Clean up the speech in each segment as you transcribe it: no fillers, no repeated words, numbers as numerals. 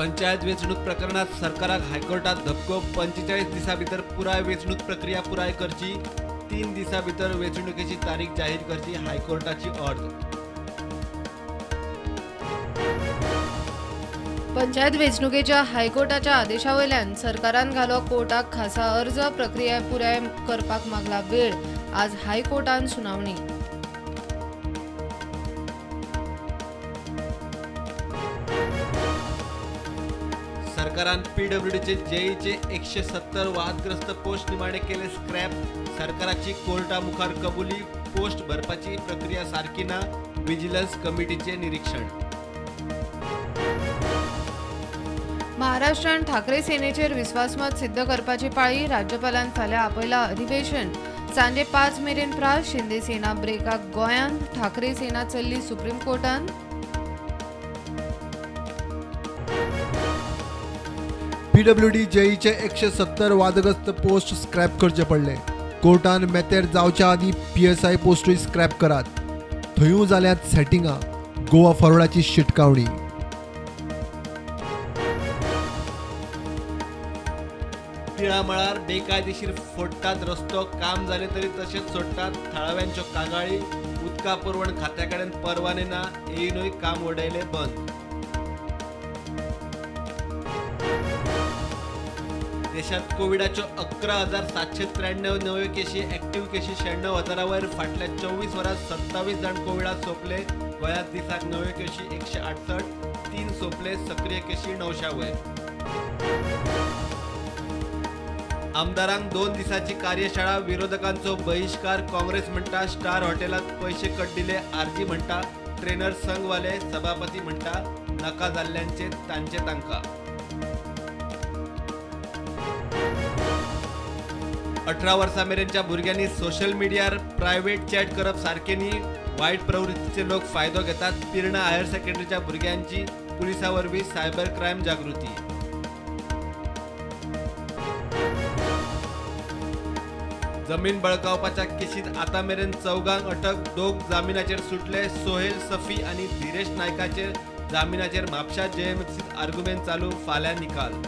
पंचायत वेंचणूक प्रकरणात सरकाराक हायकोर्टात धपको. 45 दिसां भितर पुराय वेंचणूक प्रक्रिया पुराय करची. 3 दिसां भितर वेंचणुकेची तारीख जाहीर करची हायकोर्टाची अर्ज. पंचायत वेंचणुकेच्या हायकोर्टाच्या आदेशा वयल्यान सरकारान घालो कोर्टाक खासा अर्ज. प्रक्रिया पुराय करपाक मागला वेळ. आज हायकोर्टान सुनावणी. सरकारान पीडब्ल्यूडीचे जेईचे 170 वादग्रस्त पोस्ट निमाणे केले स्क्रॅप. सरकाराची कोर्टा मुखार कबुली. पोस्ट भरपाची प्रक्रिया सारकी ना. विजिलन्स कमिटीचे निरीक्षण. महाराष्ट्रान ठाकरे सेनेचेर विस्वासमत सिद्ध करपाची पाळी. राज्यपालान फाल्यां आपयला अधिवेशन. सांजे 5 मेरेन प्रास. शिंदे सेना ब्रेकाक गोंयांत. ठाकरे सेना चल्ली सुप्रीम कोर्टान. पीडब्ल्यूडी जेईचे 170 वादग्रस्त पोस्ट स्क्रॅप करचे पडले. कोर्टान मेतेर जावच्या आदीं पीएसआय पोस्टूय स्क्रॅप करात. थंयूय जाल्यात सेटिंगां. गोवा फॉरवर्डाची शिटकावणी. तिळामळार बेकायदेशीर फोडटात रस्तो. काम जालें तरी तशेंच सोडटात. थळाव्यांच्यो कागाळी. उदका पुरवण खात्या कडेन परवाने ना. येयनूय काम वडयलें बंद. देशात कोविडाच्यो 11,793 नव्यो केशी. ऍक्टिव्ह केशी 96,000 वयर. फाटल्या 24 वरांत 27 जाण कोविडात सोंपले. गोंयांत दिसाक नव्यो केशी 168, 3 सोंपले. सक्रीय केशी 900 वयर. आमदारांक 2 दिसांची कार्यशाळा. विरोधकांचो बहिश्कार. काँग्रेस म्हणटा स्टार हॉटेलात पैशे कड्डिले. आरजी म्हणटा ट्रेनर संघवाले. सभापती म्हणटा नाका जाल्ल्यांचे तांचे तांकां. 18 वर्सां मेरेनच्या भुरग्यांनी सोशल मिडियार प्रायव्हेट चॅट करप सारकें न्ही. वायट प्रवृत्तीचे लोक फायदो घेतात. पिर्णा हायर सेकंडरीच्या भुरग्यांची पुलिसां वरवीं सायबर क्रायम जागृती. जमीन बळकावपाच्या केशीत आतां मेरेन 4 अटक. 2 जामिनाचेर सुटले. सोहेल सफी आनी धीरेश नायकाचेर जामिनाचेर म्हापशा जेएमएफसीत आर्ग्युमेंट चालू. फाल्यां निकाल.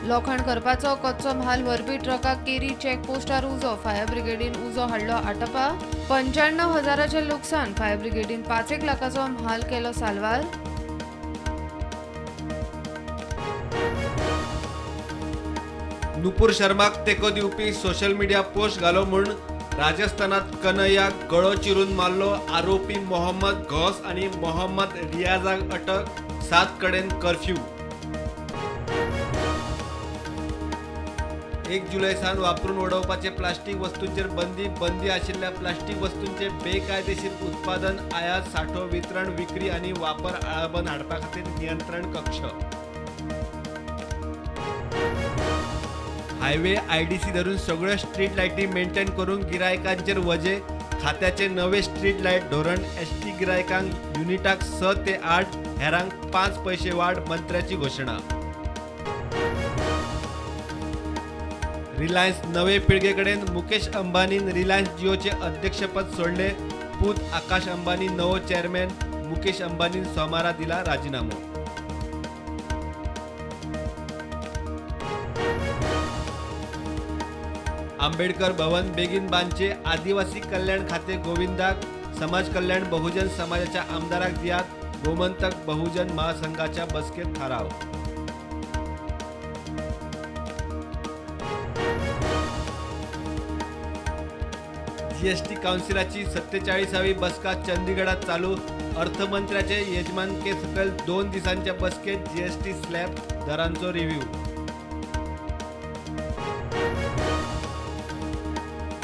लोखण करपाचो कच्चो म्हाल व्हरपी ट्रकाक केरी चेक पोस्टार उजो. फायर ब्रिगेडीन उजो हाडलो आटपा. 95,000चें लुकसाण. फायर ब्रिगेडीन 5 लाखाचो म्हाल केलो साल्वार. नुपूर शर्माक तेंको दिवपी सोशल मिडिया पोस्ट घालो म्हूण राजस्थानात कन्हैयाक गळो चिरून मारलो. आरोपी मोहम्मद घौस आनी मोहम्मद रियाजाक अटक. 7 कडेन कर्फ्यू. 1 जुलय सावन वापरून उडोवपाचे प्लास्टीक वस्तूंचेर बंदी. बंदी आशिल्ल्या प्लास्टीक वस्तूंचे बेकायदेशीर उत्पादन, आयात, सांठो, वितरण, विक्री आनी वापर आळाबंद हाडपा खातीर नियंत्रण कक्ष. हायवे आयडीसी धरून सगळ्यो स्ट्रीट लायटी मेंटेन करूंक गिरायकांचेर वजे. खात्याचे नवे स्ट्रीट लायट धोरण. एसटी गिरायकांक युनिटाक 6 ते 8, हेरांक 5 पयशे वाड. मंत्र्याची घोशणा. रिलायन्स नवे पिळगे कडेन. मुकेश अंबानीन रिलायन्स जिओचे अध्यक्षपद सोडले. पूत आकाश अंबानी नवो चेअरमॅन. मुकेश अंबानीन सोमारा दिला राजीनामो. आंबेडकर भवन बेगीन बांदचे. आदिवासी कल्याण खाते गोविंदाक. समाज कल्याण बहुजन समाजाच्या आमदाराक दियात. गोमंतक बहुजन महासंघाच्या बसकेत थाराव. जीएसटी काउन्सिलाची 47वी बसका चंदीगडात चालू. अर्थमंत्र्याचे येजमानके सकयल 2 दिसांच्या बसकेत जीएसटी स्लॅब दरांचो रिव्ह्यू.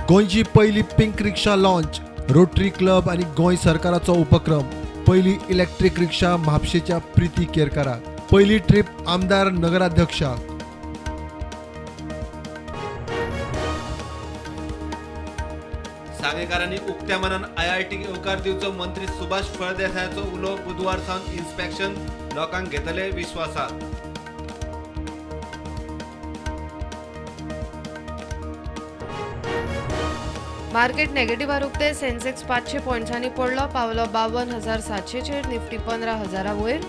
गोंयची पयली pink rickshaw launch. Rotary club आनी गोंय सरकाराचो उपक्रम. पयली इलेक्ट्रीक रिक्षा म्हापशेच्या प्रिती केरकाराक. पयली ट्रीप आमदार नगराध्यक्षाक. सांगेकारांनी उक्त्या मनान आयआयटीक येवकार दिवचो. मंत्री सुभाष फळदेसायाचो उलो. बुधवार सावन इन्स्पेक्शन. लोकांक घेतले विस्वासात. मार्केट नेगेटिव्हार उक्ते. सेन्सेक्स 500 पॉयंट्सांनी पडलो, पावलो 52,700चेर. निफ्टी 15,000 वयर.